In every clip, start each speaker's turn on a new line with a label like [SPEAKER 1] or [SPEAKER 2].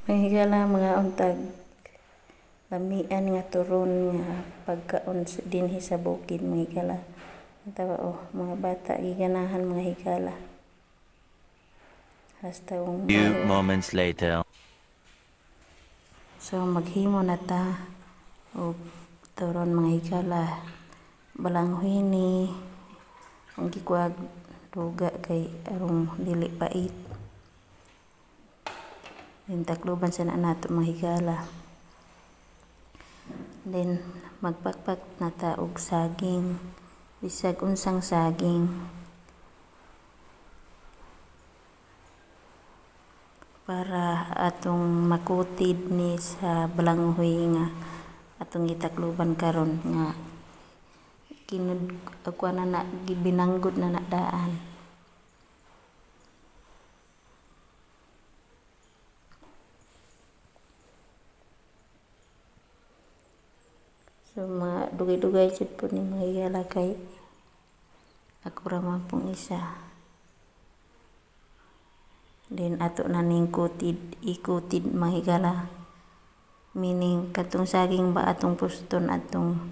[SPEAKER 1] Mga higala, mga untag lamian nga turon nga pagkaon dinhi sa bukid, mga higala. Tawa oh, mga bata giganahan, mga higala. Hasta ung
[SPEAKER 2] Few moments later.
[SPEAKER 1] So maghimo na ta og turon, mga higala. Balanghoy ni ang gikuag duga kay arong dili pait. Then takluban sa na nato, mga higala. Then magpakpak na ta og saging, bisag unsang saging. Para atong makutid ni sa balanghoy nga atong gitakluban karon nga kinud kuan na na gibinanggod na na daan. So mga dugay-dugay jud po ni, mga higala, kay ako ra man pong isa. Then ato na ning kutid, ikutid, mga higala. Meaning katong saging ba atong puston atong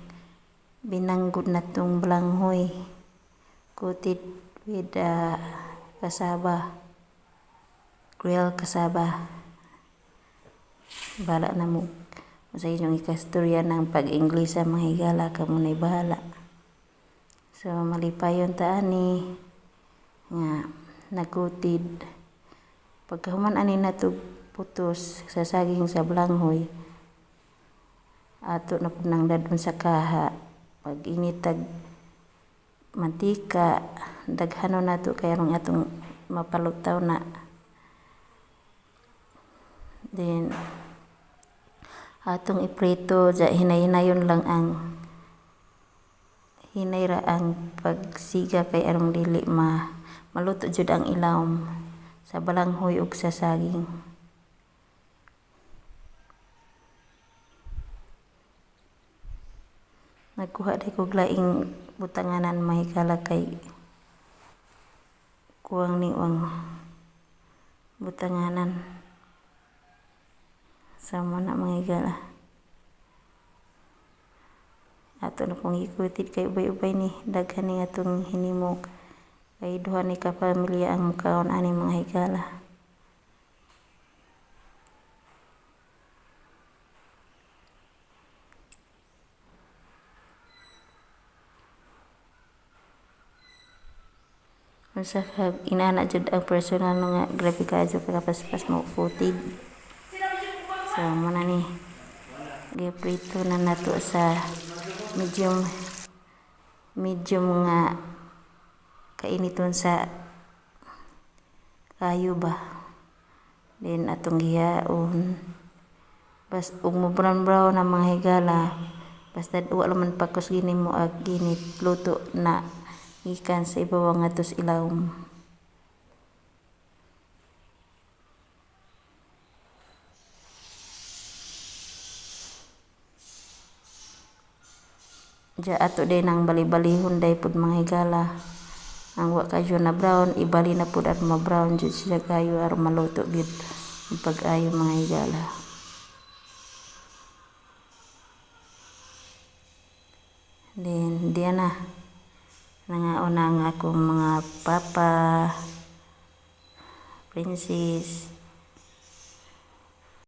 [SPEAKER 1] binanggod na tong balanghoy. Coated with cassava. Grilled cassava. Bahala na mo sa inyong ikastorya ng pag-Inglesa, mga higala, kamo na'y bahala. So malipayon ta ani nga nagkutid. Pagkahuman ani nato putos sa saging sa balanghoy, ato na pud nang dadon sa kaha. Pag initag mantika, daghanon nato kay aron atong mapalutaw na. Then atong iprito, ja hinay-hinayon lang ang hinay ra ang pagsiga kay arong dili ma maluto jud ang ilawom sa balanghoy ug sa saging. Nagkuha di kog laing butanganan, mga higala, kay kuwang ning ang butanganan. Sama na, mga higala. Ato na pong ikutid kay ubay-ubay ni daghan ni atong hinimo kay duha ni ka pamilya ang mukaon ani, mga higala. Unsa ka inana jud ang personal nga grabe kaayo kakapaspas mo kutid. So mo na ni giprito na nato sa medium medium nga kainiton sa kayo ba. Then atong gihaon bas ug mo brown brown na, mga higala, basta wa man pakos gini mo ag ginit, luto na gikan sa ibabaw ngadto sa ilawom. Ja ato din ang bali-balihon day pud, mga higala. Ang wa kayo na brown, ibali na pud aron ma-brown jud siya kayo, aron maluto gyud ang pag-ayo, mga higala. Then diya na nangaon na ang akong mga papa, princess.